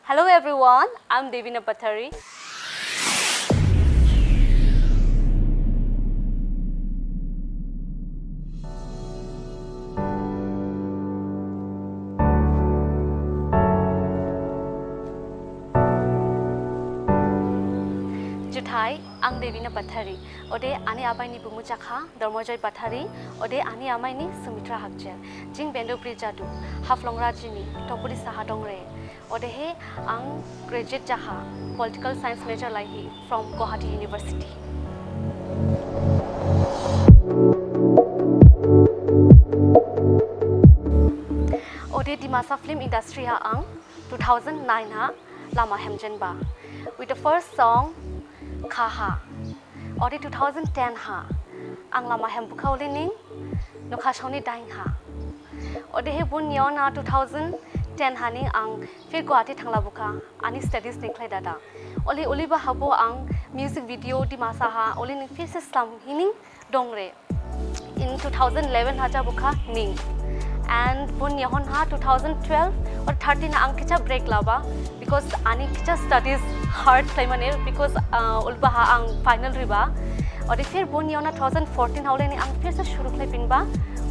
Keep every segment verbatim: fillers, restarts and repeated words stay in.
Hello everyone, I'm Devina Pathari. Juthai, ang Devina Pathari. Ode ani abaini bumu jakha Dormojoy Pathari, ode ani amaini Sumitra Hakjer. Jing Bendobri jadu, Haflong rajini, Topuri saha dongre. Odehe ang graduate jaha, political science major laihi from Guwahati University. Ode Dimasa film industry ha ang two thousand nine ha lama hemjenba. With the first song, Khaha. Ode two thousand ten ha ang lama hembukha olening Nokha Saoni Daing ha. Odehe buni yaohon ha two thousand ten ha ning ang phir Guwahati thanglabukha, ani studies ni khlai dada. Ole, oliba habo ang music video Dimasa ha olening phirse slam hining dongre. In two thousand eleven ha jabukha ning. And buni yaohon ha two thousand twelve or thirteen ha ang khisa break laba, because ani khisa studies hard khlaimane, because, uh, oliba ha ang final riba. Ode phir buni yaohon ha two thousand fourteen ha olening ang phirse shuru khlaiphinba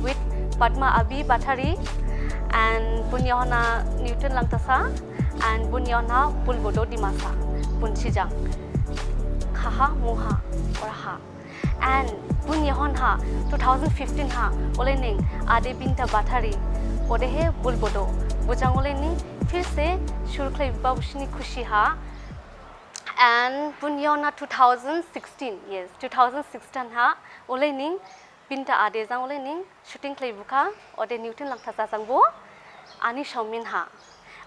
with Padma Abi Bathari and buni yaohon ha Newton Langthasa and buni yaohon ha Bulbodo Dimasa, Bunsijang. Khaha, Muha, or Ha. And buni yaohon ha two thousand fifteen ha olening Ade Binta Bathari, odehe Bulbodo, bojang olening phirse shuru khlaiba busini khusi ha. And buni yaohon ha two thousand sixteen, yes, two thousand sixteen ha olening Binta Ade jang olening shooting khlaibukha, ode Newton Langthasa jangbo ani Saomin ha.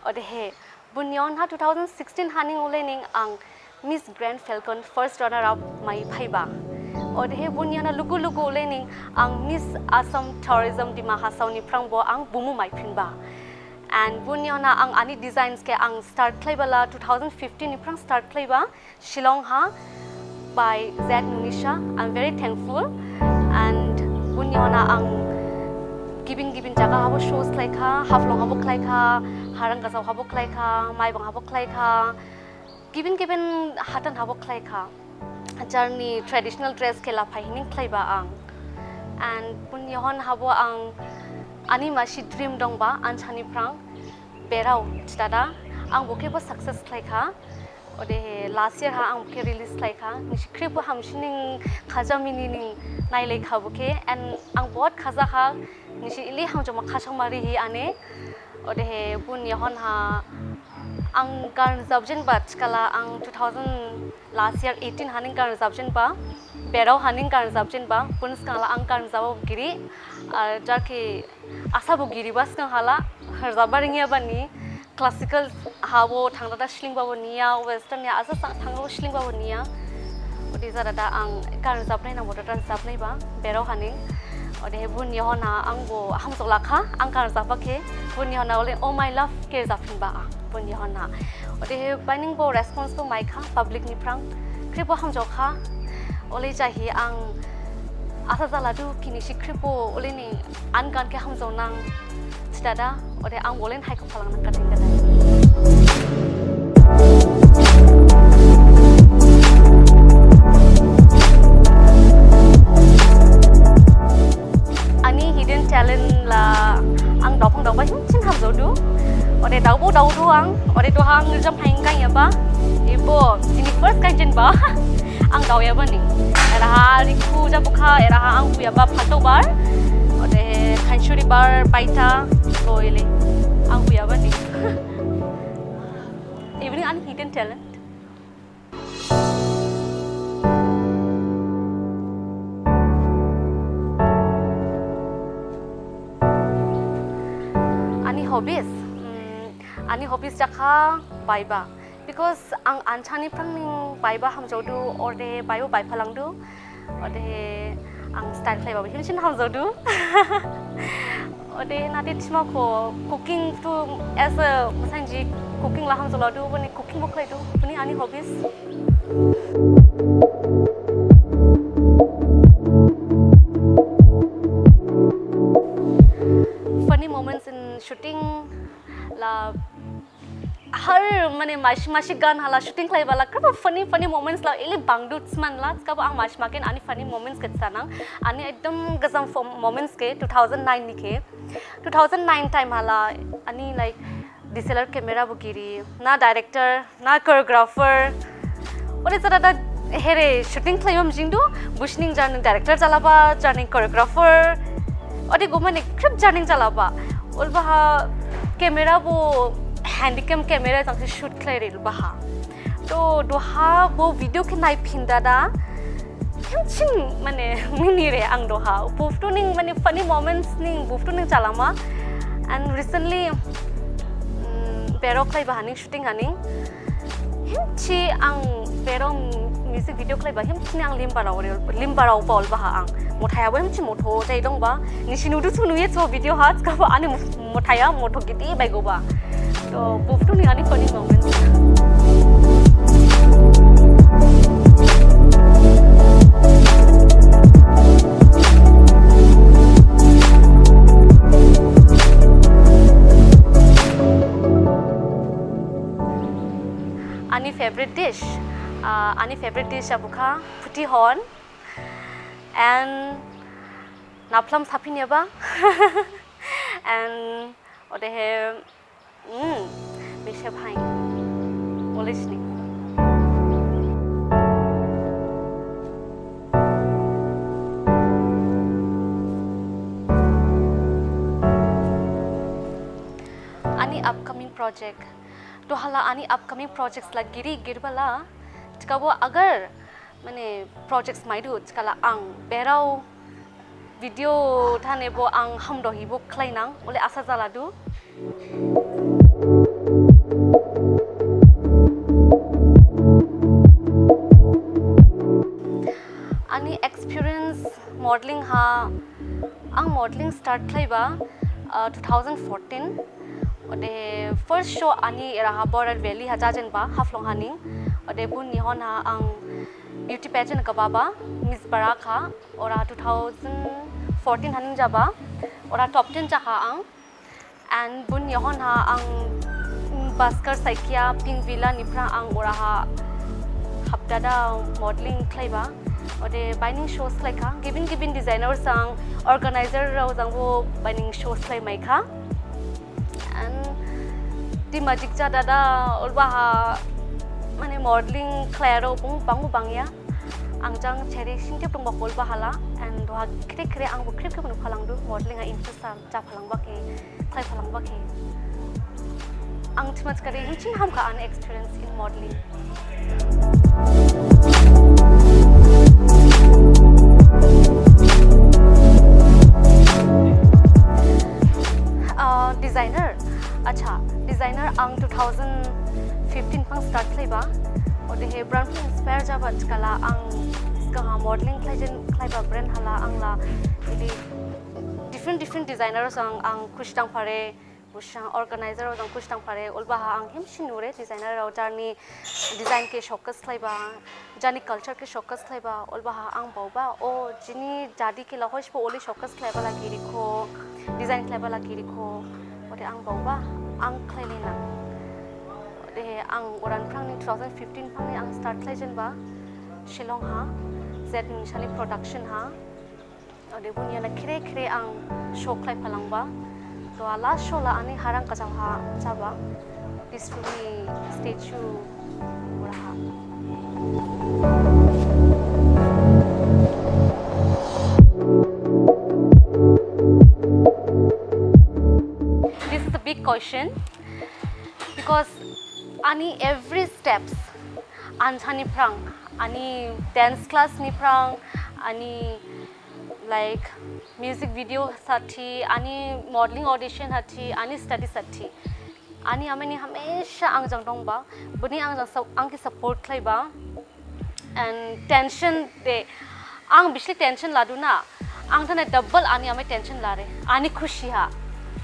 Odehe buni yaohon ha two thousand sixteen ha ning olening ang Miss Grand Falcon first runner up mai phaiba. Odehe buni yaohon ha lugu lugu olening ang Miss Assam Tourism Dima Hasao ni phrangbo ang bumu maiphinba. And buni yaohon ha ang ani designs khe ang start khlaibala two thousand fifteen ni phrang start khlaiba. Shillong ha by Zack Nunisha. I'm very thankful. And buni yaohon ha ang gibin gibin jaga habo shows khlaikha, Haflong habo khlaikha, Harangajao habo khlaikha, Maibang habo khlaikha, gibin gibin hathan habo khlaikha. Jarni traditional dress khe laphai hining khlaiba ang. And buni yaohon habo ang ani masi dream dongba, ansani phrang Berao thi dada, ang bo khebo success khlaikha. Odehe last year ha ang bo khe release khlaikha. Nisi khripbo hamsining khaja mini ning nailaikha bo khe. And ang bahut khajakha. Nisi ili hamjaoma khasaoma rihi ane. Odehe buni yaohon ha ang gan rajabjenba thikhala ang two thousand last year eighteen ha ning gan rajabjenba. Berao ha ning gan rajabjenba. Buni sgangla ang gan rajabba giri. Ar jar khe asa bo giriba sgang hala, rajabba ringyabani, classical habo thangdada slingbabo niya, western ya asa sa-, thangdada slingbabo niya. Ode jadada ang gan rajabnai nangbo dada rajabnaiba, Berao ha ning. Odehe buni yaohon ha ang bo hamjaolakha, ang gan rajabba khe, buni yaohon ha ole Oh My Love khe rajabphinba ang, buni yaohon ha. Odehe baining bo response bo maikha, public ni phrang, khripbo hamjaokha, ole jahi ang asa jaladu kini si khripbo oleni an gan khe hamjaonang thidada, ode ang olen haikho phalangnang khathing khathing. Ani hidden talent la ang daophang daoba himsin hamjaodu. Ode daobo daodu ang, ode duha ang rijam haing kainyaba, ebo ini first kainjenba. Ang daoyaba ni. Eraha rikhu jabukha, eraha ang huyaba phalto bar. Ode khansuri bar baita, boile. Ang huyaba ni. Evening ani hidden talent. Ani hobbies. Hmm, ani hobbies jakha baiba. Because ang ansani phrang ning baiba hamjaodu, ode baibo baiphalangdu, ode ang style khlaiba himsin hamjaodu. Ode nadi thima kho cooking to as a masainjik cooking la hamjaoladu, boni cooking bo khlaidu, boni ani hobbies. Funny moments in shooting la Har mane masi masi gan hala shooting khlaibala khrip funny funny moments la ili bangdu sman la, thikhabo ang masi makin ani funny moments khe sanang. Ani ekdom gajam fo-, moments khe two thousand nine ni khe. Two thousand nine time hala ani like D S L R camera bo giri, na director, na choreographer. Ode jada da here shooting khlaima mijingdu, busining jarni director jalaba, jarni choreographer. Ode gomane khrip jarni jalaba. Olbaha camera bo handycam camera jangse shoot khlaire olbaha. To duha bo video khe naiphin dada. Hemchin mane mini re ang duha. Buftu ning mane funny moments ning buftu ning chalama. And recently, mm, berok khlaiba haning shooting haning. Hemchi ang berok music video khlaiba hemchi ang limbarao re, limbarao paul baha ang. Mothaya bo hemchi motho jai dongba. Nisi nudu sunu ye so video ha, thikhabo ani mo-, mothaya motho gidi baigoba. To buftu ning ani funny moments. Ani favorite dish, ah, ani favorite dish abukha phuthi hon and naphlam saphinyaba and odehe, mm, mise bhai. Olei sini. Ani upcoming project. Duhala ani upcoming projects la giri girbala. Thikhabo agar mane projects maidu thikhala ang berao video thane bo ang hamdohi bo khlainang, ole asa jaladu. Ani experience modeling ha, ang modeling start khlaiba, uh, two thousand fourteen. Ode first show ani eraha Border Valley ha jajenba Haflong haning. Ode buni hon ha ang beauty pageant gababa Miss Barak ha, ora two thousand fourteen haning jaba, ora top ten jakha ang. And buni hon ha ang Bhaskar Saikia Pink Villa niphrang ang oraha hapdada modeling khlaiba. Ode binding shows khlaikha. Gibin gibin designers ang, organizer rao jangbo binding shows khlaimaikha. And Dimajik jadada olbaha mane modeling khlairao bung bangu bangya. Ang jang cheri singtip dongba olbahala. And duha khere khere angbo khrip khrip nuphalangdu modeling a interest a japhalangba khe, khlaiphalangba khe. Ang thima thikhade hemchin hamkha ani experience in modeling. Uh, designer. Acha, designer ang two thousand fifteen phang start khlaiba. Odehe brand phang inspire jaba thikhala ang sgang ha modeling khlaijen khlaiba brand hala ang la ili different different designers ang, ang khusi dangphare, busi ang organizer rao jang khusi dangphare, olbaha ang hemchin nure designer rao jarni design khe showcase khlaiba, jarni culture khe showcase khlaiba, olbaha ang baoba, o jini jadi khe lahoisbo oli showcase khlaiba la girikho, design khlaiba la girikho, ode ang baoba, ang khlailainang. Odehe ang oran phrangni two thousand fifteen phrangni ang start khlaijenba, Shillong ha, Z Nishali Production ha. Ode buni yana khere khere ang show khlaiphalangba. To a last show la ani harang kajam ha jaba. Disfumi statue uraha. This is a big question because ani every steps ansa niphrang, ani dance class niphrang, ani like music video sathi, ani modeling audition sathi, ani study sathi. Ani amai ni hamesha ang jang dongba, buni ang jang sa-, ang khe support khlaiba. And tension de, ang bisli tension laduna, ang thane double ani amai tension lare, ani khusi ha.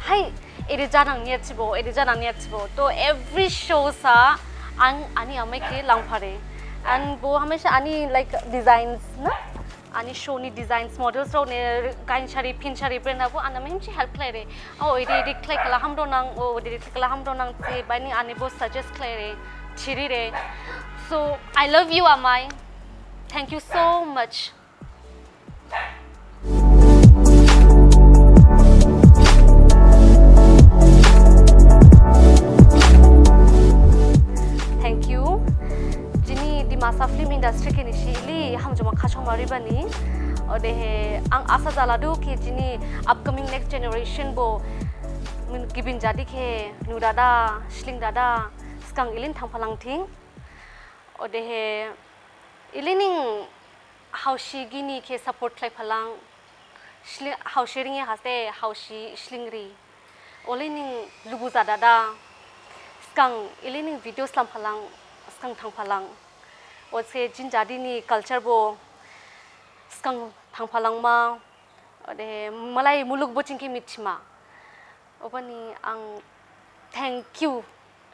Hai, ede janang niya thibo, ede janang niya thibo. To every show sa, ang ani amai khe langphare. And bo hamesha ani like designs na, Ani show ni designs, models rao ne gainsari, phinsari brand abo ana mehimsi help khlaire. O, ede ede khlai khala hamdao nang, o, ede ede khlai khala hamdao nang, se bani ani bo suggest khlaire, thirire. So, I love you, Amai. Thank you so much. Thank you. Jini Dimasa film industry khe nisi ili hamjaoma khasaoma ribani. Odehe ang asa jaladu khe jini upcoming next generation bo gibin jadi khe nu dada, sling dada, sgang ilin thangphalang thing. Odehe ilining haosi gini khe support khlaiphalang, sli-, haosi ringya haste haosi slingri. Olining lugu jadada, sgang ilining video slamphalang, sgang thangphalang. Ose jin jadi ni culture bo sgang thangphalangma, ode malai muluk bo jing khe mithima. Obani ang thank you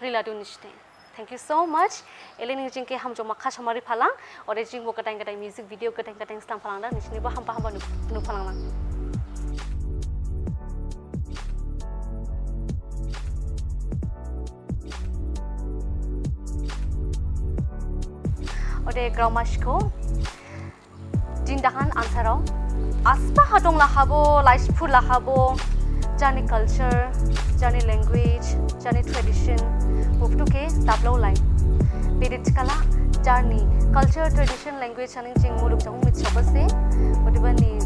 riladu nisine. Thank you so much. Ilining jing khe hamjaoma khasaoma riphalang, ode jing bo gdain gdain music video gdain gdain slamphalang da, nisine bo hamba hamba nu-, nuphalang lang. Ode graoma sikho. Jing dahan ansarao asba ha dong lahabo, laisi phur lahabo, jarni culture, jarni language, jarni tradition, bubthu khe dablao lai. Bede thikhala jarni culture, tradition, language ani jing muluk jang mithiyaba se, odebani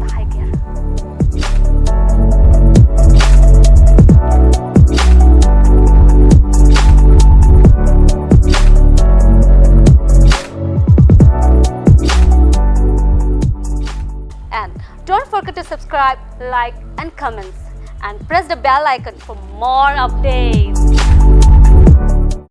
dahai khe. And don't forget to subscribe, like, and comments, and press the bell icon for more updates.